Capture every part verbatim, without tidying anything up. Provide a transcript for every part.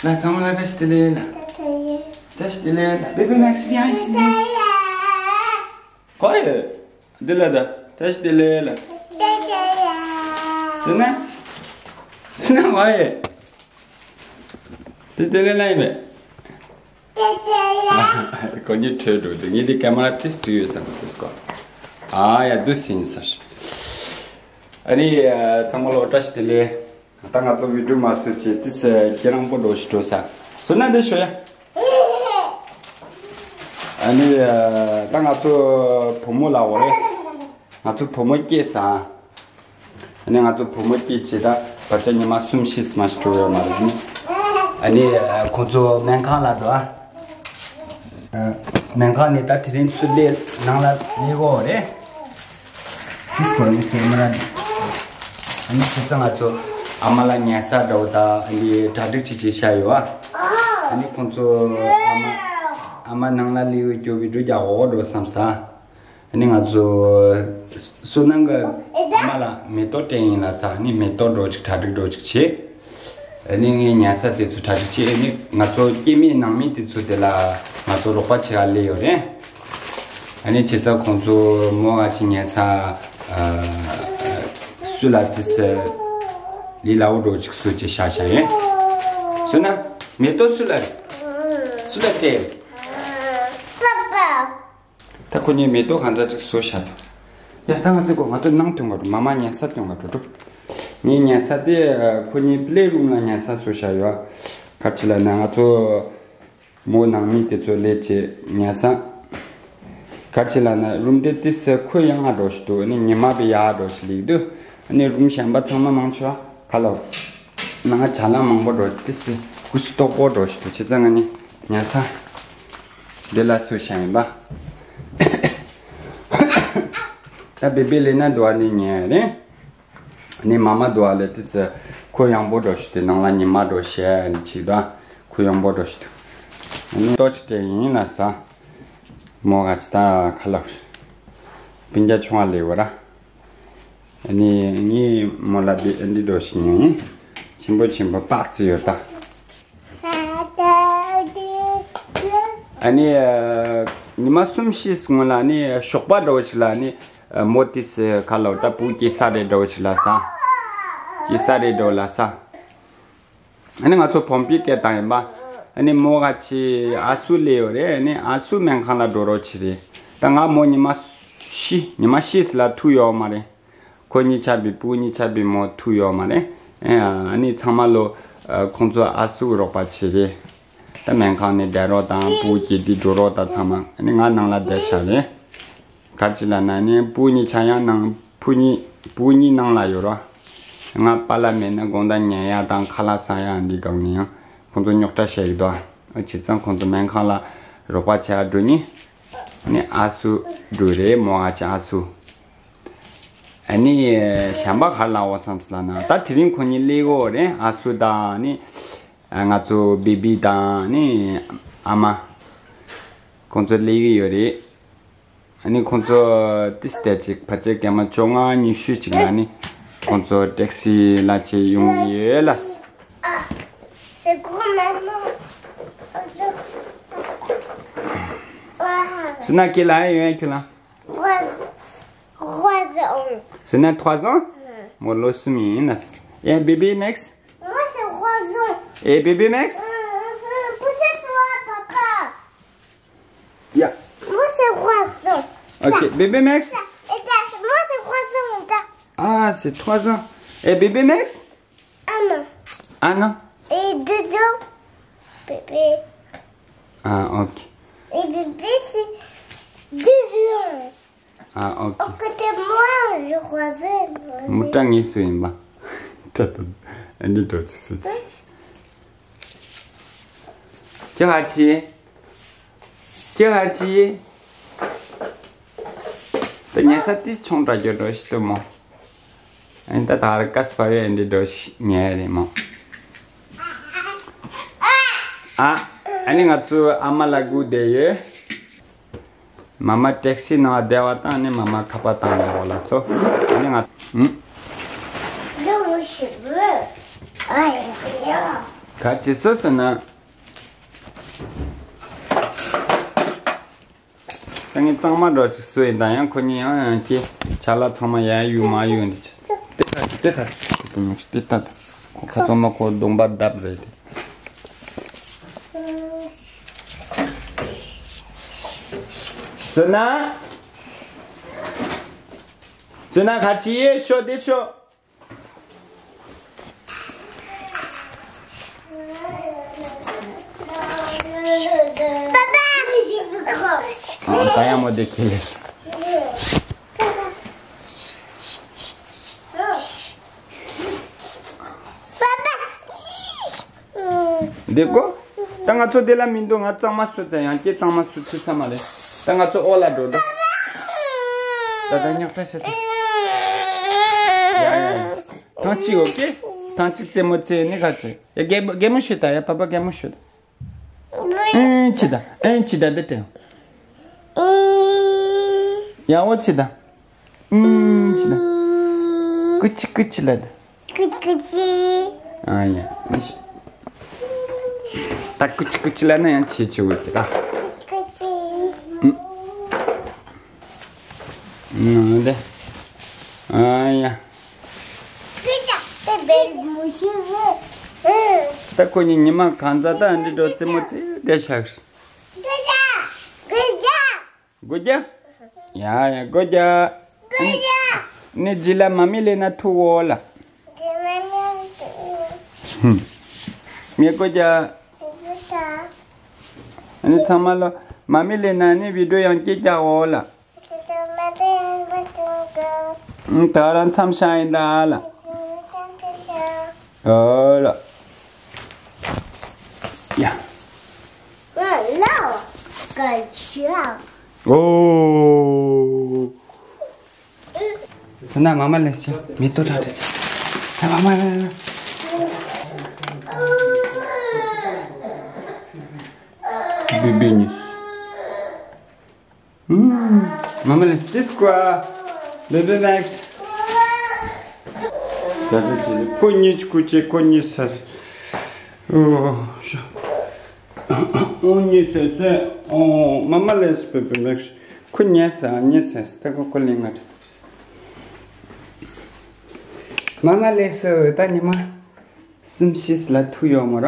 ལ་ཚང་མ་ལ་བཀྲ་ཤིས་བདེ་ལེགས་ལ། བཀྲ་ཤིས་བདེ་ལེགས་ལ། བེ་བེ་མེག་སི་བི་ཨའི་སི་ནི། ཁོ་ཡོད། འདི་ལ་ད། བཀྲ་ཤིས་བདེ་ལེགས་ལ། སུ་ན། སུ་ན་ཁོ་ཡོད། བཀྲ་ཤིས་བདེ་ལེགས་ལ་ཡིན་པས། ཁོ་གཉིས་བྲོས་འགྲོ་འདུག་ངས་འདི་ཀེ་མ་ར་ཏིས་བྲིས་ཡོད་བསམ་པ་ཏིས་ཀོ། ཨ་ཡ་འདུག་སེ་ཡིན་ཟེར། ཨ་རི་ཚང་མ་ལོ་བཀྲ་ཤིས་བདེ་ལེགས། ད་ང་ཚོ་བི་ཌིའོ་མ་བཟོས་བྱས་ཏིས་ཁྱེད་རང་པོ་འགྲོ་ཞིག་འགྲོ་ས། བཟོ་ན་འདི་ཤོ་ཡ། ཨ་ནི་ད་ང་ཚོ་བུ་མོ་ལ་འོ་རེད། ང་ཚོ་བུ་མོ་སྐྱེས་ས། ཨ་ནི་ང་ཚོ་བུ་མོ་སྐྱེས་བྱས་ད་བར་ཆ་ཉི་མ་གསུམ་བཞི་ཙམ་ཞིག་འགྲོ་ཡོད་མ་རེད། ཨ་ནི་ཁོང་ཚོ་སྨན་ཁང་ལ་འགྲོ་ཨ། སྨན་ཁང་ནས་ད་དེ་རིང་ཚུར་སླེབས་ནང་ལ་སླེབས་འོ་རེད། ཕིས་གོ་ནི་ཁེ་མ་ར་ནི། ཨ་ནི་ཁྱེད་ཚང་ང་ཚོ་ཨ་མ་ལ་ཉལ་ས་འདྲ་བོ་དང་ཨ་ནི་གྲ་སྒྲིག་བྱེད་ཅེས་བཤད་ཡོད་ཨ། ཨ་ནི་ཁོང་ཚོ་ཨ་མ་ཨ་མ་ནང་ལ་སླེབས་ཡོད་རྒྱུ་བི་ཌིའོ་རྒྱག་འོ་འགྲོ་བསམ་ས། ཨ་ནི་ང་ཚོ་སོ་ནང་གི་ཨ་མ་ལ་མེ་ཏོག་སྤྲད་ཡིན་ལ་ས་ཨ་ནི་མེ་ཏོག་འགྲོ་ཅིག་གྲ་སྒྲིག་འགྲོ་ཅིག་བྱེད། ཨ་ནི་ངའི་ཉལ་ས་དེ་ཚོ་གྲ་སྒྲིག་བྱེད་ཨ་ནི་ང་ཚོ་སྐྱེ་དམན་ནང་མི་དེ་ཚོ་དེ་ལ་ང་ཚོ་རོགས་པ་བྱེད་ཡ་སླེབས་ཡོད་རེད། ཨ་ནི་བྱས་ཙང་ཁོང་ཚོ་མོ་ང་ཅི་ཉལ་ས་སུ་ལ་དེ་སེ་ལི་ལ་འོ་འགྲོ་ཅིག་སུ་ཅི་ཤ་ཤ་ཡིན། སུ་ན་མེ་ཏོག་སུ་ལ་རེད། སུ་ལ་སྤྲད། ད་ཁོ་གཉིས་མེ་ཏོག་གང་འདྲ་ཅིག་བཟོ་བཞག་འདུག་ཡ་ད་ང་ཚོ་གོ་ང་ཚོ་ནང་ཐོན་ག་འགྲོ་མ་མ་ཉལ་ས་ཐོན་ག་འགྲོ་འགྲོ། ངའི་ཉལ་ས་དེ་ཁོ་གཉིས་པི་ལེ་རུམ་ལ་ཉལ་ས་བཟོ་བཞག་ཡོད། ག་ཅི་ལ་ན་ང་ཚོ་མོ་ནང་མི་དེ་ཚོ་སླེབས་བྱས་ཉལ་ས། ག་ཅི་ལ་ན་རུམ་དེ་ཏི་སེ་ཁོ་ཡང་ང་འགྲོ་ཞིག་འདུག་ཨ་ནི་ཉི་མ་པའི་ཡག་འགྲོ་ཞིག་ལེགས་འདུག་ཨ་ནི་རུམ་གཞན་པ་ཚང་མ་མང་ཆེ་བ་ག་ལ་ནང་ཅ་ལག་མང་པོ་འགྲོ་ཏི་སེ་ཁུ་སི་ཏོག་པོ་འགྲོ་ཞིག་འདུག་བྱས་ཙང་ང་ནི་ཉལ་ས། འདི་ལ་སུ་ཤ་ཡིན་པ། ད་བེ་བེ་ལེ་ན་འདུག་ཨ་ནི་ཉལ་རེད། ཨ་ནི་མ་མ་འདུག་ཨ་ལེ་ཏི་སེ་ཁོ་ཡང་པོ་འགྲོ་ཞིག་དེ་ནང་ལ་ཉི་མ་འགྲོ་ཤེས་ཨ་ནི་ཆིག་ད་ཁོ་ཡང་པོ་འགྲོ་ཞིག་དུ། ཨ་ནི་ཏོ་ཆི་ཏྲེ་ཡིན་ལ་ས། མོ་ག་ཅི་ད་ཁ་ལག་སྤུན་ཀྱག་ཆུང་བ་ལེ་བ་ར། ཨ་ནི་ངའི་མོ་ལ་འདི་འདི་འགྲོ་ཞིག་ཉོན་ཡིན། ཆེན་པོ་ཆེན་པོ་པགས་ཙི་ཡོད་ད། ཨ་ནི་ཉི་མ་གསུམ་བཞི་སྔོན་ལ་ནི་ཞོགས་པ་འདྲ་བོ་ཞིག་ལ་ནི་མོ་ཏི་སི་ཁ་ལོ་ད་བུ་སྐྱེས་ས་རེད་འདྲ་བོ་ཞིག་ལ་ས། སྐྱེས་ས་རེད་འདྲ་བོ་ལ་ས། ཨ་ནི་ང་ཚོ་བོམ་པི་སྐད་བཏང་ཡིན་པ། ཨ་ནི་མོ་ག་ཆི་ཨ་སུ་ལེ་ཡོད་རེད། ཨ་ནི་ཨ་སུ་སྨན་ཁང་ལ་འགྲོ་རོགས་བྱེད་རེད། ད་ང་མོ་ཉི་མ་བཞི་ཉི་མ་བཞི་ལ་ཐུག་ཡོད་མ་རེད། ཁོ་གཉིས་ཆ་བི་བུ་གཉིས་ཆ་བི་མོ་ཐུག་ཡོད་མ་རེད། ཨ་ནི་ཚང་མ་ལོ་ཁོང་ཚོ་ཨ་སུ་རོགས་པ་བྱེད་རེད། ད་སྨན་ཁང་ནས་བསྡད་རོགས་དང་བུ་སྐྱེས་དུས་འགྲོ་རོགས་དང་ཚང་མ་ཨ་ནི་ང་ནང་ལ་བསྡད་བཞག་རེད། ག་ཅི་ལ་ན་ནི་བུ་གཉིས་ཆ་ཡང་ནང་བུ་གཉིས་བུ་གཉིས་ནང་ལ་ཡོད་རོགས། ང་པཱ་ལགས་མེད་ན་དགོང་དག་ཉལ་ཡག་དང་ཁ་ལག་ཟ་ཡག་འདི་སྒང་ནས་ཡང་ཁོང་ཚོ་རྙོག་དྲ་བཤད་ཀྱི་འདུག་ཨ་བྱས་ཙང་ཁོང་ཚོ་སྨན་ཁང་ལ་རོགས་པ་བྱེད་ཡག་འགྲོ་ནི། ཨ་ནི་ཨ་སུ་འགྲོ་རེད་མོ་ཨ་ཅག་ཨ་སུ། ཨ་ནི་གཞན་པ་ག་རེ་ལབ་དགོས་བསམ་སོང་ལབ་ན་ད་དེ་རིང་ཁོ་གཉིས་སླེབས་ཡོད་རེད་ཨ་སུ་དང་ཨ་ནི་ང་ཚོ་བེ་བི་དང་ཨ་ནི་ཨ་མ་ཁོང་ཚོ་སླེབས་ཀྱི་ཡོད་རེད། ཨ་ནི་ཁོང་ཚོ་ཏིས་ཏེ་ཅིག་ཕལ་ཆེར་སྐར་མ་བཅོ་ལྔ་ཉི་ཤུ་ཅིག་ན་ནི་ཁོང་ཚོ་ཊེག་སི་ལ་ཅིག་ཡོང་གི་ཡོད་ལ། C'est grand maman. སུ་ན་ཁྱེད་ལ་ཡོད་ཁྱེད་ལ། Trois, trois ans. སུ་ན་trois ans. མོ་ལོ་གསུམ་ཡིན་ལ། Et bébé Max? Moi, c'est trois ans. Et bébé Max? Pourquoi toi, papa? Yeah. Moi, c'est trois ans. Ok, bébé Max? Et moi, c'est trois ans. Ah, c'est trois ans. Et bébé Max? Un an. Un an? Et deux ans. Bébé. Ah, ok. Et bébé, c'est deux ans. Ah, ok. À côté de moi, je croisais. མུ་ཏྲ་ངེས་སུ་ཡིན་པ། ཏྲ་ཏ་ཨ་འདི་འགྲོ་ཅི་སི། ཁྱེད་ཧ་ཅི། ཁྱེད་ཧ་ཅི། ད་ཉལ་ས་ཏིས་ཆུང་དྲགས་རྒྱུ་འགྲོ་ཤི་ཏུ་མོ། ཨ་ནི་ད་ད་ར་ཀ་སི་པ་ཡོད་ཨ་འདི་འགྲོ་ཤི་ཉལ་རེད་མོ། ཨ། ཨ་ནི་ང་ཚོ་ཨ་མ་ལ་སྒུག་བསྡད་ཡོད། མ་མ་ཊེག་སི་ནང་བསྡད་པ་དང་ནི་མ་མ་ཁ་པར་བཏང་ཡོད་ལ་སོ། ཨ་ནི་ང་ཨུམ། De vos cheveux. Aïe, aïe, aïe. ག་ཅི་སོ་སོ་ན། ད་ངས་གཙང་མ་འགྲོ་ཅིག་སོ་ཡིན་ད་ཡང་ཁོ་གཉིས་ཡང་ཡང་ཀྱེ་ཆ་ལ་ཚང་མ་ཡ་ཡུ་མ་ཡུ་འདི་ཅི་སྟེ་ཐ་སྟེ་ཐ་སྟེ་ཐ་ཁོ་ཁ་ཏོ་མ་ཁོ་གདོང་པ་བརྡབ་རེད་དེ། སོ་ན། སོ་ན་ག་ཅི་ཡེ་ཤོ་དེ་ཤོ། ཨ་ད་ཡང་མོ་དེ་ཁེལ། འདི་ཀོ། ད་ང་ཚོ་དེ་ལ་མི་འདུག་ང་གཙང་མ་སུ་ཚ་ཡང་ཀྱེ་གཙང་མ་སུ་ཚུད་ས་མ་རེད། ད་ང་ཚོ་ཨོ་ལ་འགྲོ་འདུག་ད་ད་ཉག་ཕྲ་ཤ་ཚ། ཡ་ཡ་ཡ། ཐང་གཅིག་ཨོ་ཀེ། ཐང་གཅིག་རྩེད་མོ་རྩེ་ནི་ག་ཚོད་ཡ་རྒད་རྒད་མོ་ཤོད་ད་ཡ་པ་པ་རྒད་མོ་ཤོད་ད། ཨེ་ཆི་ད་ཨེ་ཆི་ད་འདི་དྲན། ཡ་ཨོ་ཆི་ད། ཨུམ་ཆི་ད། ཀུ་ཅི་ཀུ་ཅི་ལ་ད། ཀུ་ཅི་ཀུ་ཅི། ཨ་ཡ། ད་ཀུ་ཅི་ཀུ་ཅི་ལ་ན་ཡང་ཆེ་ཆེ་འོད་ཀྱི་ད། ཀུ་ཅི། ཨུམ། ཨུམ་དེ། ཨ་ཡ། ཀུ་ཅི་དེ་བེད་མུ་ཤི་བེ། ད་ཁོ་གཉིས་ཉི་མ་གང་ཙམ་ད་འདི་འགྲོ་རྩེད་མོ་རྩེ་བསྡད་ཤག་ཀུ་ཅི། ཀུ་ཅི། སྒོ་རྒྱག་ཡ་ཡ་སྒོ་རྒྱག་སྒོ་རྒྱག་ནི་ཇི་ལ་མ་མི་ལེ་ན་ཐུ་བོ་ལ། ཧུམ། ངས་སྒོ་རྒྱག་ཨ་ནི་ཚང་མ་ལོ་མ་མི་ལེ་ན་ནི་བི་ཌིའོ་ཡང་སྐྱེ་རྒྱག་འོ་ལ། ད་རང་མཚམས་བཞག་ཡིན་ད་ལ། ཨོ་ལ། ཡ། ཨོ། སི་ན་མ་མ་ལེན་ཆ་མི་ཏོ་ཏྲ་ཏྲ་ཆ། ད་མ་མ་ལེན། བི་བི་ནི། ཨུམ། མ་མ་ལེས་ཏིས་ཀ་བེ་བི་མེག་སི། ད་ད་ཅི་ཁོ་གཉིས་ཀྱི་ཁུ་ཅེ་ཁོ་གཉིས་ཟེར། ཨོ་ཤ། ཨོ་གཉིས་ཟེར་ཟེར། ཨོ་མ་མ་ལེས་བེ་བི་མེག་སི། ཁོ་གཉིས་ཟེར་གཉིས་ཟེར་ད་ཁོ་ཁོ་ལེན་ང་ད། མ་མ་ལེས་ད་ཉི་མ། སུམ་ཤིས་ལ་ཐུག་ཡོད་མོ་ར།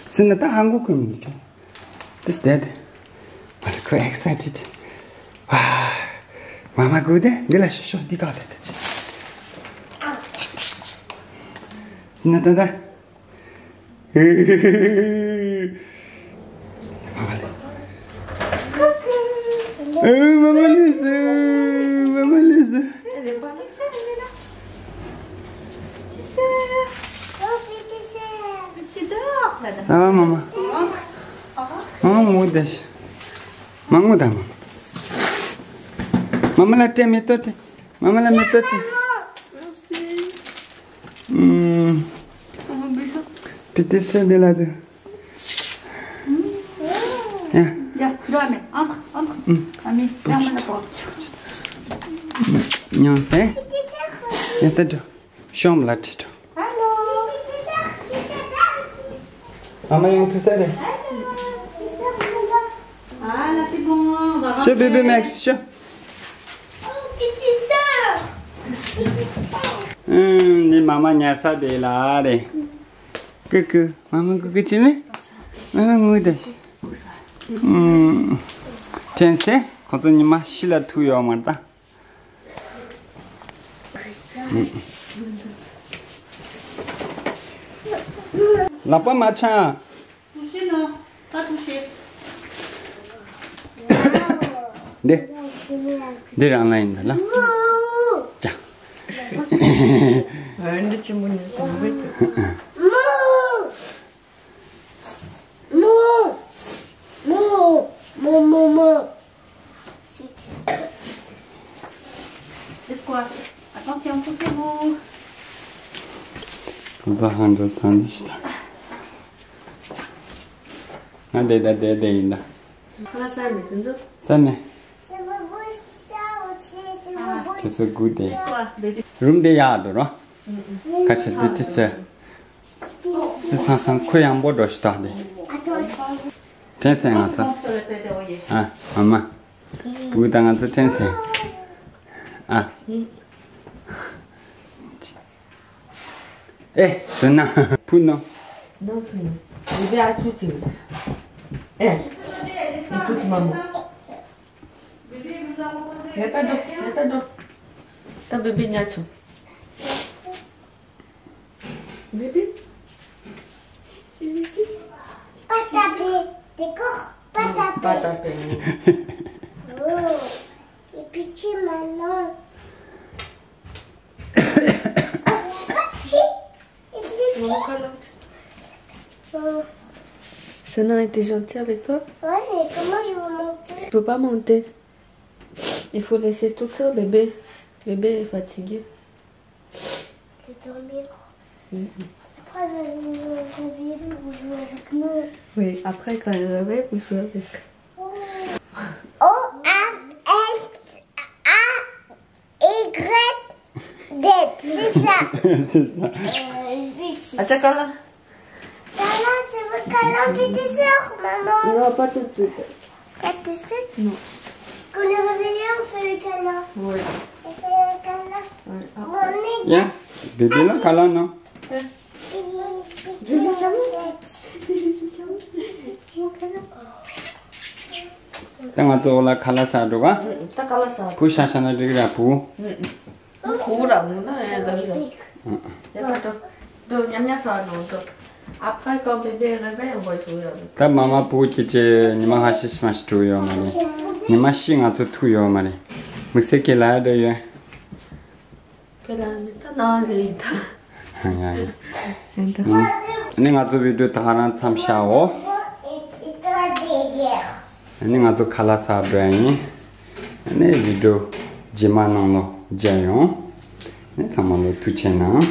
སུན་ན་ད་ཧང་གོ་ཁུ་མི་ཁེ། This dad. But ཁོ་excited. ཝ། མ་མ་གུ་དེ་འདི་ལ་ཤོ་ཤོ་འདི་ག་དེ་དེ་ཅི། སུན་ན་ད་ད། ཨེ་མ་མ་ལེས། ཨེ་མ་མ་ལེས། ཨ་མ་མ། མ་མ་ངུ་དེ་ཤི། མ་ངུ་ད་མ། མ་མ་ལ་སྤྲད་མེ་ཏོག་སྤྲད། མ་མ་ལ་མེ་ཏོག་སྤྲད། ཨུམ། ཕི་ཏི་སེ་འདི་ལ་དུ། ཡ། ཡ། འགྲོ་ཨ་མེ། ཨང་ཨང་། ཨུམ། ཨ་མེ། ཡ་མ་ལ་པོ། ཉོན་སེ། ཡ་ད་འགྲོ། ཤོམ་ལ་ཁྲིད་འགྲོ། ཨ་མ་ཡང་ཐུག་ས་རེད། ཤོ་བེ་བི་མེག་སི་ཤོ། ཨུམ། འདི་མ་མ་ཉལ་ས་དེ་ལ་རེད། ཀུ་ཀུ། མ་མ་ཀུ་ཀུ་བྱེད་མེད། མ་མ་ངུ་ད་ཤི། ཨུམ། དྲན་སེ་ཁོ་ཚོ་ཉི་མ་ཤི་ལ་ཐུག་ཡོད་མ་རེད་ད། ལག་པ་མ་འཆང་། འདི། འདི་རང་ལ་ཡིན་ད་ལ། ཀྱ། འདི་ཆེན་པོ་ཉོས་སོང་། མོ། མོ། མོ། མོ། མོ། མོ། Attention, poussez-vous. ང་ད་ཧང་འགྲོ་སང་ནི་ཤི་ད། ང་དེ་ད་དེ་དེ་ཡིན་ད། ཁ་ལག་ཟ་མེད་དུ་འདུག་ཟ་མེད། ཁྱེད་ཚོ་སྒུག་དེ། རུམ་དེ་ཡག་འདུག་རོ། ཁ་ཆེ་དེ་དེ་ཟེར། ཙི་སང་སང་ཁོ་ཡང་པོ་འགྲོ་ཤི་ཏག་དེ། དྲན་སེ་ང་ཚོ། ཨ། ཨ་མ། བུ་དང་ང་ཚོ་དྲན་སེ། ཨ། ཨེ། ཟོན་ན། ཕུ་ནོ། ནོ་སོ་ནོ། བི་བི་ཨ་ཆུ་ཅིག་ཨེ། ཨེ་ཕུ་ཏི་མ་མོ། ཡ་ད་འགྲོ། ཡ་ད་འགྲོ། ད་བི་བི་ཉལ་ཆོག་བི་བི། Patapi, tiko, patapi. Patapi. Oh, ipichi mano. Apchi, ipichi. Maman, calme-toi. Oh. Sinon, il était gentil avec toi ? Ouais, et comment je vais monter ? Tu peux pas monter. Il faut laisser tout ça, bébé. Bébé est fatigué. Je vais dormir. Mm. Après, je vais me réveiller pour jouer avec nous. Oui, après, quand il se réveille, vous jouez avec. O, A, X, A, Y, Z. C'est ça. C'est ça. Euh, zut. Attends, attends, là. Maman, c'est le câlin, puis tu sors, maman. Non, pas tout de suite. Pas tout de suite ? Non. Quand on est réveillé, on fait le câlin. Oui. On fait le câlin. Oui, après. Mon ex- Ya, bébé là, câlin, non ? Hein ? ད་ང་ཚོ་འོག་ལ་ཁ་ལག་ཟ་འགྲོ་ག་ད་ཁ་ལག་ཟ། བུ་ཤ་ཤ་ན་འགྲིག་ར་བུ། ཁུ་ར་མུ་ན་ཡ་ལ་ར། ཡ་ད་འགྲོ། འགྲོ་ཉམ་ཉམ་ཟ་འགྲོ་འགྲོ། ཨ་ཕ་ཀོ་བེ་བེ་རེ་བེ་ཡང་བོ་ཆུ་ཡོད། ད་མ་མ་བུ་ཁྱེད་ཀྱི་ཉི་མ་ཁ་ཤས་ཤིག་མ་ཞིག་འགྲོ་ཡོད་མ་རེད། ཉི་མ་ཤིག་ང་ཚོ་ཐུག་ཡོད་མ་རེད། དམིགས་བསལ་གྱི་ལ་ཡ་འགྲོ་ཡོད། ཁྱོད་ལ་མི་ད་ནང་ལས་ད། ཡ་ཡ། ཡ་ད། ཨ་ནི་ང་ཚོ་བི་ཌིའོ་ད་ག་རང་མཚམས་བཞག་འོ། ཨ་ནི་ང་ཚོ་ཁ་ལག་ཟ་འགྲོ་ཡ་ཡིན། ཨ་ནི་བི་ཌིའོ་རྗེས་མ་ནང་ལོགས་མཇལ་ཡོང་། ཨ་ནི་ཚང་མ་ལ་ཐུགས་རྗེ་གནང་།